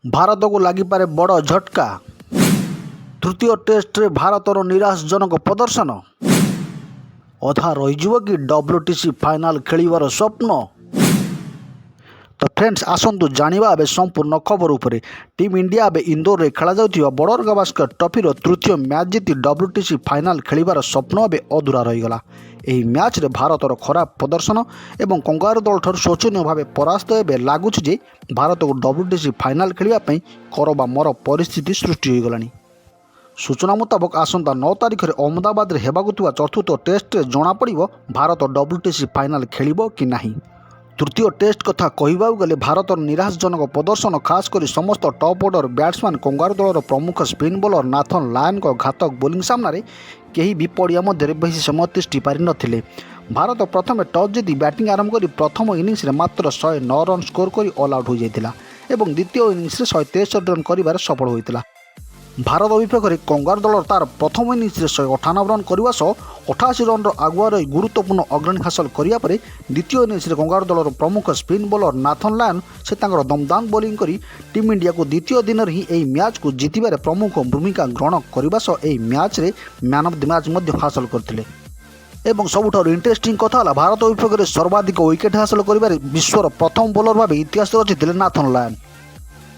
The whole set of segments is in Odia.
ଭାରତକୁ ଲାଗିପାରେ ବଡ଼ ଝଟକା। ତୃତୀୟ ଟେଷ୍ଟରେ ଭାରତର ନିରାଶଜନକ ପ୍ରଦର୍ଶନ। ଅଧା ରହିଯିବ କି ଡବ୍ଲ୍ୟୁଟିସି ଫାଇନାଲ ଖେଳିବାର ସ୍ୱପ୍ନ? ତ ଫ୍ରେଣ୍ଡସ୍, ଆସନ୍ତୁ ଜାଣିବା ଏବେ ସମ୍ପୂର୍ଣ୍ଣ ଖବର ଉପରେ। ଟିମ୍ ଇଣ୍ଡିଆ ଏବେ ଇନ୍ଦୋରରେ ଖେଳାଯାଉଥିବା ବର୍ଡର ଗାଭାସ୍କର ଟ୍ରଫିର ତୃତୀୟ ମ୍ୟାଚ୍ ଜିତି ଡବ୍ଲ୍ୟୁଟିସି ଫାଇନାଲ ଖେଳିବାର ସ୍ୱପ୍ନ ଏବେ ଅଧୁରା ରହିଗଲା। ଏହି ମ୍ୟାଚ୍ରେ ଭାରତର ଖରାପ ପ୍ରଦର୍ଶନ ଏବଂ କଙ୍ଗାରୁ ଦଳଠାରୁ ଶୋଚନୀୟ ଭାବେ ପରାସ୍ତ ଏବେ ଲାଗୁଛି ଯେ ଭାରତକୁ ଡବ୍ଲ୍ୟୁଟିସି ଫାଇନାଲ ଖେଳିବା ପାଇଁ କର ବା ମର ପରିସ୍ଥିତି ସୃଷ୍ଟି ହୋଇଗଲାଣି। ସୂଚନା ମୁତାବକ, ଆସନ୍ତା 9 ତାରିଖରେ ଅହମ୍ମଦାବାଦରେ ହେବାକୁ ଥିବା ଚତୁର୍ଥ ଟେଷ୍ଟରେ ଜଣାପଡ଼ିବ ଭାରତ ଡବ୍ଲ୍ୟୁଟିସି ଫାଇନାଲ ଖେଳିବ କି ନାହିଁ। ତୃତୀୟ ଟେଷ୍ଟ କଥା କହିବାକୁ ଗଲେ, ଭାରତର ନିରାଶଜନକ ପ୍ରଦର୍ଶନ, ଖାସ୍ କରି ସମସ୍ତ ଟପ୍ ଅର୍ଡର ବ୍ୟାଟ୍ସମ୍ୟାନ୍, କଙ୍ଗାରୁ ଦଳର ପ୍ରମୁଖ ସ୍ପିନ୍ ବୋଲର ନାଥନ୍ ଲାୟନଙ୍କ ଘାତକ ବୋଲିଂ ସାମ୍ନାରେ କେହି ବି ପଡ଼ିଆ ମଧ୍ୟରେ ବେଶୀ ସମୟ ତିଷ୍ଠି ପାରିନଥିଲେ। ଭାରତ ପ୍ରଥମେ ଟସ୍ ଜିତି ବ୍ୟାଟିଂ ଆରମ୍ଭ କରି ପ୍ରଥମ ଇନିଂସରେ ମାତ୍ର 109 ରନ୍ ସ୍କୋର କରି ଅଲ୍ ଆଉଟ୍ ହୋଇଯାଇଥିଲା ଏବଂ ଦ୍ୱିତୀୟ ଇନିଂସରେ 163 ରନ୍ କରିବାରେ ସଫଳ ହୋଇଥିଲା। ଭାରତ ବିପକ୍ଷରେ କଙ୍ଗାରୁ ଦଳର ତାର ପ୍ରଥମ ଇନିଂସରେ 198 ରନ୍ କରିବା ସହ 88 ରନ୍ର ଆଗୁଆ ରହି ଗୁରୁତ୍ୱପୂର୍ଣ୍ଣ ଅଗ୍ରଣୀ ହାସଲ କରିବା ପରେ ଦ୍ୱିତୀୟ ଇନିଂସରେ କଙ୍ଗାରୁ ଦଳର ପ୍ରମୁଖ ସ୍ପିନ୍ ବୋଲର ନାଥନ୍ ଲାୟନ ସେ ତାଙ୍କର ଦମଦାର ବୋଲିଂ କରି ଟିମ୍ ଇଣ୍ଡିଆକୁ ଦ୍ୱିତୀୟ ଦିନରେ ହିଁ ଏହି ମ୍ୟାଚ୍କୁ ଜିତିବାରେ ପ୍ରମୁଖ ଭୂମିକା ଗ୍ରହଣ କରିବା ସହ ଏହି ମ୍ୟାଚ୍ରେ ମ୍ୟାନ୍ ଅଫ୍ the match ମଧ୍ୟ ହାସଲ କରିଥିଲେ। ଏବଂ ସବୁଠାରୁ ଇଣ୍ଟରେଷ୍ଟିଂ କଥା ହେଲା, ଭାରତ ବିପକ୍ଷରେ ସର୍ବାଧିକ ୱିକେଟ୍ ହାସଲ କରିବାରେ ବିଶ୍ୱର ପ୍ରଥମ ବୋଲର ଭାବେ ଇତିହାସ ରଚିଥିଲେ ନାଥନ୍ ଲାୟନ।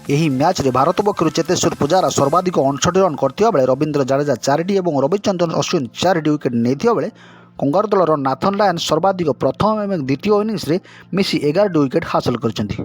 ଏହି ମ୍ୟାଚ୍ରେ ଭାରତ ପକ୍ଷରୁ ଚେତେଶ୍ୱର ପୂଜାରା ସର୍ବାଧିକ 59 ରନ୍ କରିଥିବା ବେଳେ ରବୀନ୍ଦ୍ର ଜାଡେଜା ଚାରିଟି ଏବଂ ରବିଚନ୍ଦ୍ରନ ଅଶ୍ୱିନ ଚାରିଟି ୱିକେଟ୍ ନେଇଥିବା ବେଳେ କଙ୍ଗାରୁ ଦଳର ନାଥନ୍ ଲାୟନ ସର୍ବାଧିକ ପ୍ରଥମ ଏବଂ ଦ୍ୱିତୀୟ ଇନିଂସରେ ମିଶି 11ଟି ୱିକେଟ୍ ହାସଲ କରିଛନ୍ତି।